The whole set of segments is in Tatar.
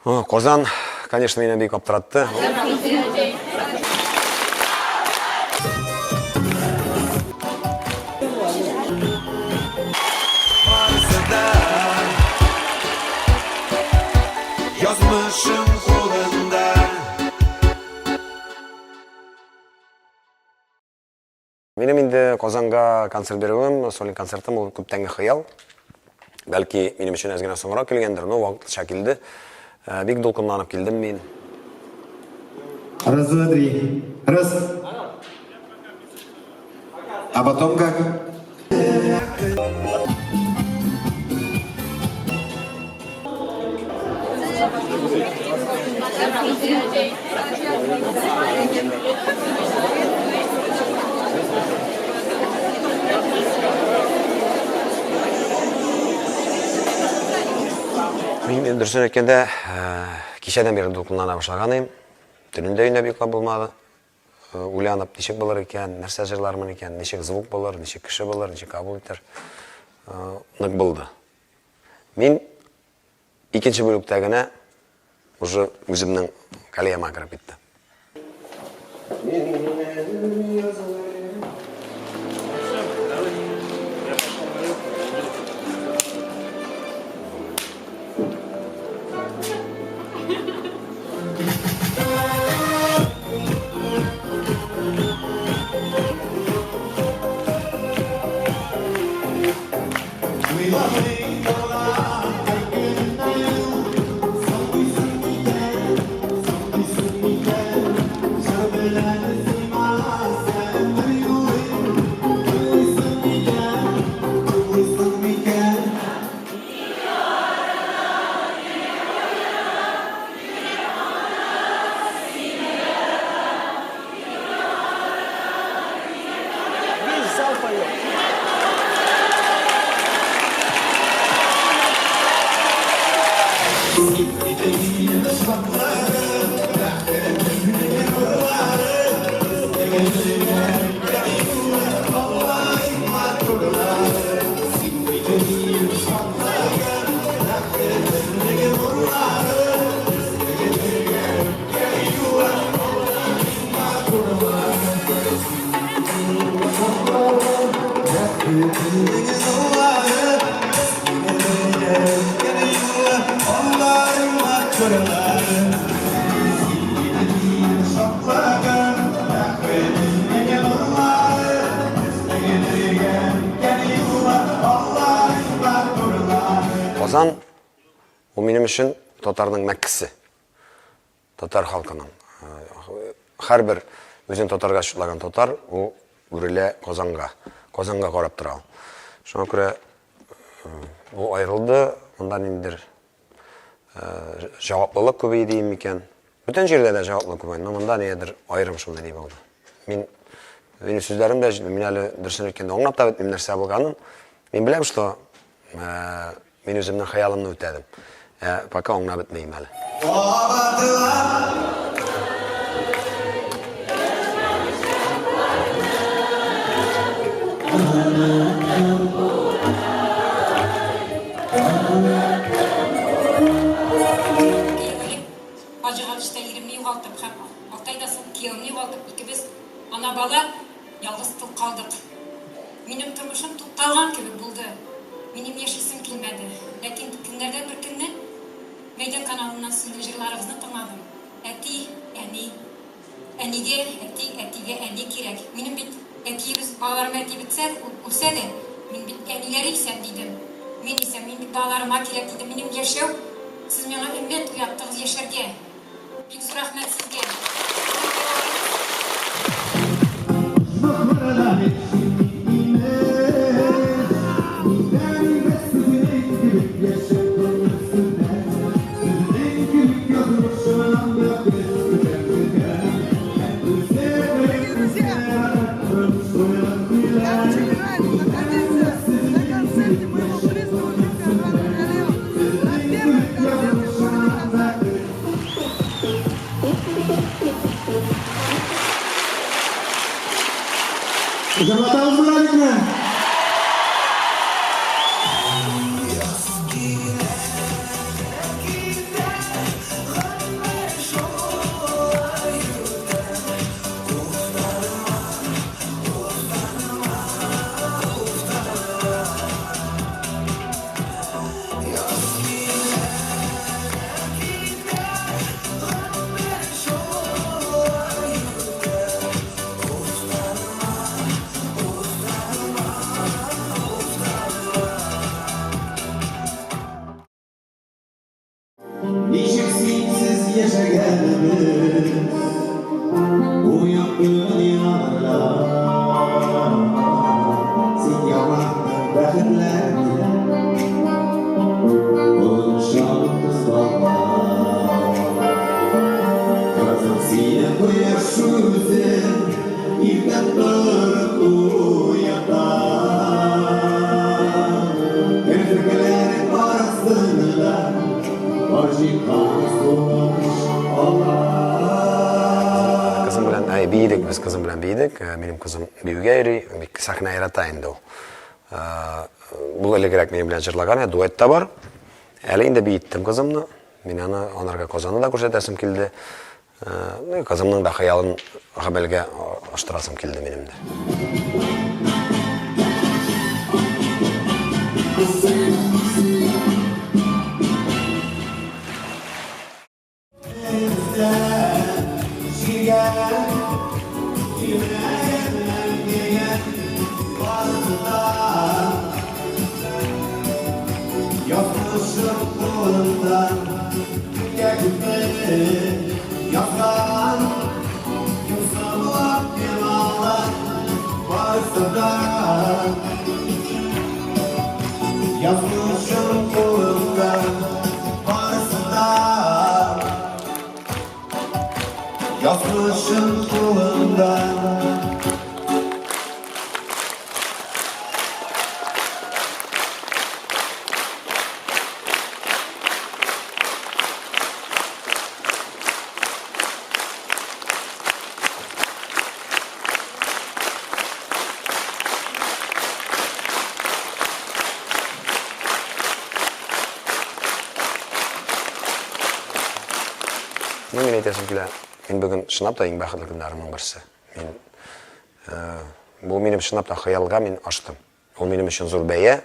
Казан, конечно, мине бик аптыратты. Язмышым кулында. Минем инде Казанга концерт бирүем, сольный концертым ул күптәнге хыял. Бәлки, минем өчен әз генә соңрак килгәндер, но вакытлыча килде. Э, бик дулкынланып килдем мин. Раз, два, три. Раз. А потом как? Мин дөресен әйткәндә, кичәдән бирле дулкынлана башлаган идем. Төнен дә өйнәп йоклап булмады. Уйланып, ничек булыр икән, нәрсә җырлармын икән, ничек звук булыр, ничек кеше булыр, ничек кабул итәр. Нык булды. Мин икенче бүлектә генә уже үземнең колеяма кереп киттем. Весь зал поет. Казан ул минем өчен татарның Мәккәсе. Татар халкының. Һәрбер үзен татарга чутлаган татар ул үрелә Казанга. Казанга карап тора ул. Шуңа күрә ул аерылды, монда ниндидер җаваплылык күбәйде дим микән. Бөтен җирдә дә җаваплылык күбәйде, но монда нигәдер аерым шундый ни булды. Мин минем сүзләрем дә җитми, мин әле дөресен әйткәндә аңлап та бетмим нәрсә булганын. Мин беләм, что мин үземнең хыялымны үтәдем. Ә пока аңлап бетмим әле. Фаҗига төштә иремне югалтып һәм алты айдан соң киявемне югалтып, икебез ана-бала ялгыз тол калдык. Минем тормышым тукталган кебек булды. Минем яшисем килмәде. Ләкин көннәрдән бер көнне Мәйдан каналыннан сезнең җырларыгызны тыңладым. Әти, әни. Әнигә, әти, әтигә әни кирәк. Минем бит әтиебез, балаларым әти бетсә, үлсә дә, мин бит әниләре исән, дидем. Мин исән, мин бит балаларыма кирәк, дидем. Минем яшәү, сез миңа өмет уяттыгыз яшәргә. Бик зур рәхмәт сезгә. Я очень рад находиться на концерте моего близкого друга Ивана Королева, на первом концерте в городе Казань. Җырлатабызмы Радикны? Ничек синсез яшәгәнебез Бу якты дөньяда Син яңартың бәхетләрне Ончалык салма Кызым сине кояш үзе Иртән торып уята Керфекләрең арасында Бар җиһан сулыш ала. Кызым белән әй, биедек, без кызым белән биедек. Э, минем кызым биюгә йөри, бик сәхнә ярата инде ул. Э, бул элегрәк минем белән җырлаган, дуэт та бар. Әле инде биеттем кызымны. Мин аны анарга Казанны да күрсәтәсем килде. Э, кызымның да хыялын гамәлгә аштырасым килде минем дә. Язмышым кулында Кемгә күпме язган Кем соңлап, кем алдан Барысы да Язмышым кулында Барысы да Язмышым кулында. Ну, мин әйтәсем килә, мин бүген чынлап та иң бәхетле көннәремнең берсе. Мин э, бу минем чынлап та хыялга мин аштым. Ул минем өчен зур бәя.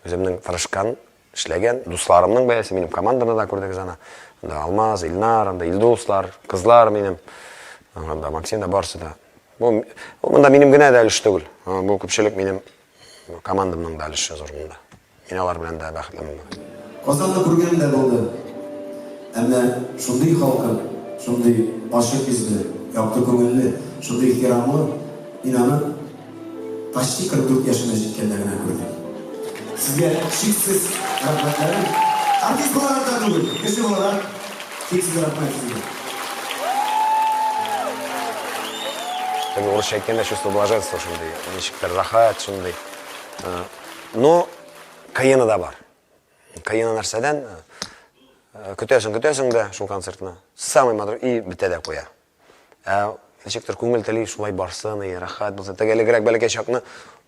Үземнең тырышкан, эшләгән дусларымның бәясе, минем команданы да күрдегез аны. Анда Алмаз, Илнар, анда Илдуслар, кызлар минем. Анда Максим да барысы да. Бу монда минем генә дә өлеш түгел. Бу күпчелек минем командамның да өлеше зур монда. Мин алар белән дә бәхетлемен бүген. Казанны күргән дә булды. Әмма шундый халкын, шундый ачык йөзле, якты күңелле, шундый ихтирамлы, мин аны почти 44 яшемә җиткәндә генә күрдем. Сезгә чиксез рәхмәтләрем. Артист буларак та түгел, кеше буларак чиксез рәхмәт сезгә. Теге урысча әйткәндә чувство блаженства шундый, ничектер рәхәт шундый. Но кыены да бар. Кыены нәрсәдән? Көтәсең, көтәсең дә шул концертны. Самый матур и бетә дә куя. Ә ничектер күңел тели шулай барсын, и рәхәт булсын. Теге элегрәк бәләкәй чакны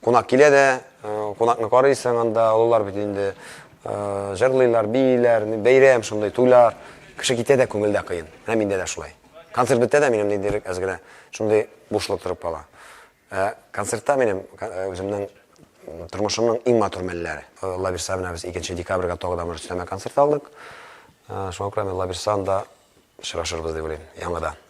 кунак килә дә, кунакны карыйсың анда, олылар бит инде җырлыйлар, бииләр, бәйрәм шундый, туйлар. Кеше китә дә күңелдә кыен. Менә миндә дә шулай. Концерт бетә дә минем ниндидер әз генә шундый бушлык торып кала. Ә концертта минем үземнең тормышымның иң матур мәлләре. Алла бирса, менә без 2 декабрьгә тагы да бер өстәмә концерт алдык. Шуңа күрә мин Алла бирса, анда очрашырбыз дип уйлыйм, яңадан.